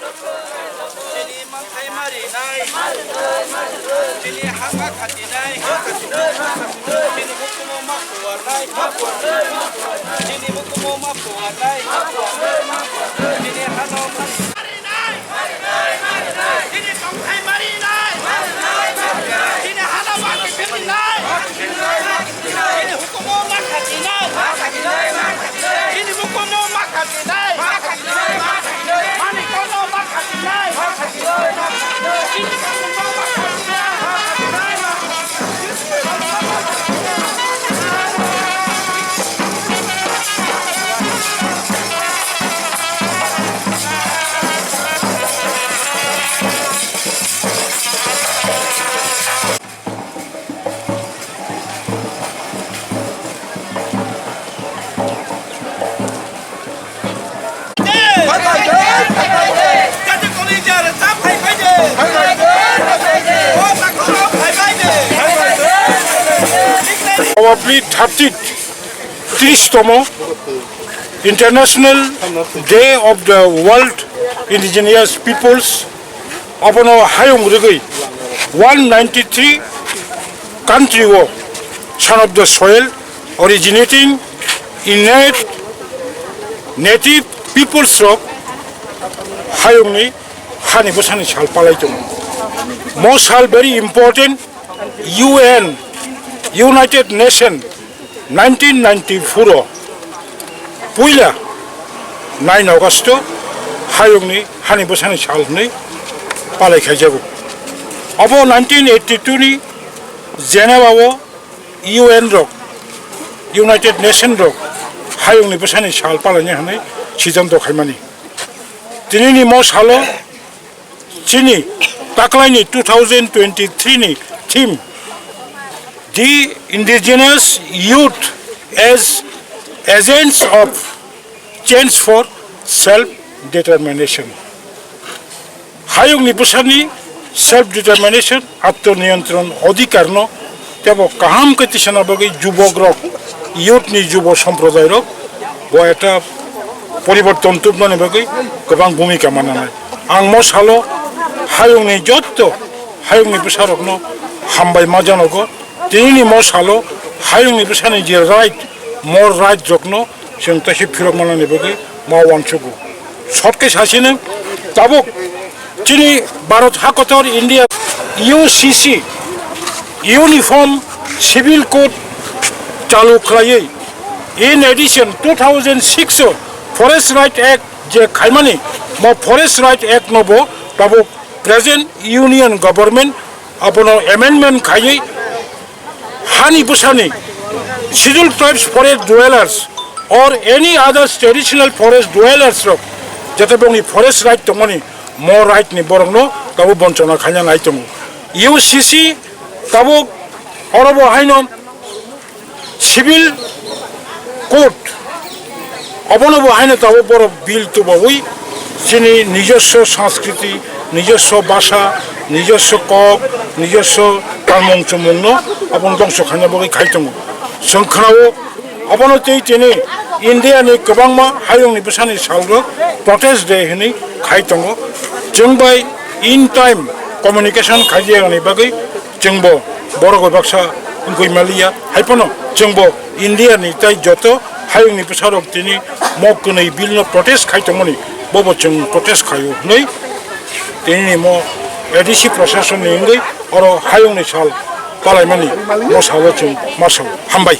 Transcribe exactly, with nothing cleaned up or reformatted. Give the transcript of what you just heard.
Chini manthai marinai, chini hama khatinai, chini hukumo ma puarnai, chini hukumo ma puarnai, chini hano ma- Chini tongthai marinai. Chini hana ma kipinai. Chini hukumo ma khatinai. Chini hukumo ma khatinai. Mani kono ma khatinai. Chini kono ma khatinai. Probably thirty, tris tomo International Day of the World Indigenous Peoples, abono hayung rwgwi one ninety three country o son of the soil originating in native peoples rok hayungni hani bwsani sal palai tongo. Mo sal very important. U N, United Nation, nineteen ninety-four o puila nine August o hayungni hani bwsani sal hwnwi palai khaijago. Abo nineteen eighty-two ni Geneva o U N rok, United Nation rok hayungni bwsani sal palaina hwnwi siddhanto khaimani. Tinini mo salo chini taklaini two thousand twenty-three ni theme, The Indigenous Youth as Agents of Change for Self-Determination. Hayungni bwsani self determination, atmaniyontron odhikarno tebo kaham khe tisana bagwi jubokrok, youth ni jubo somprodairok bo ekta poriborton tubnani bagwi kwbang bhumika mananai. Ang mo salo hayungni jotto hayungni bwsarokno hambai ma janogo. Tinini mo salo hayungni bwsani je right, mo right rokno chwng taisi phirok manani bagwi ma uansugo. Short khe sasini tabuk chini Bharat hakotor India U C C Uniform Civil Code chalu khlaiwi, in addition, two thousand six o Forest Right Act je khaimani, mo Forest Right Act no bo tabuk present Union Government abono amendment khaiwi hani bwsani Scheduled Tribes forest dwellers or any other traditional forest dwellers rok jate bongni forest right tongmani, mo right ni borokno tabuk bonchona khaina nai tongo. U C C tabuk oro bo haino civil code, obono bo haino tabuk borok bill tubaui chini nijoswo sanskriti, nijoswo basa, nijoswo kok, nijoswo tangmung chumungno abono dongso khaina bagwi khai tongo. Chwng khnao, abono tei tini India ni kwbangma hayungni bwsani salrok protest day hwnwi khai tongo. Chwng bai in time communication khaijak ni bagwi chwngbo borok bai baksa wngwi maliya. Hai phano chwngbo India ni tei joto hayungni bwsarok tini mo kwnwi bill no protest khai tongmani, bobo chwng protest khaio hwnwi tini ni mo A D C prashason ni wngwi oro hayungni sal palaimani mo salo chwng ma sao. Hambai.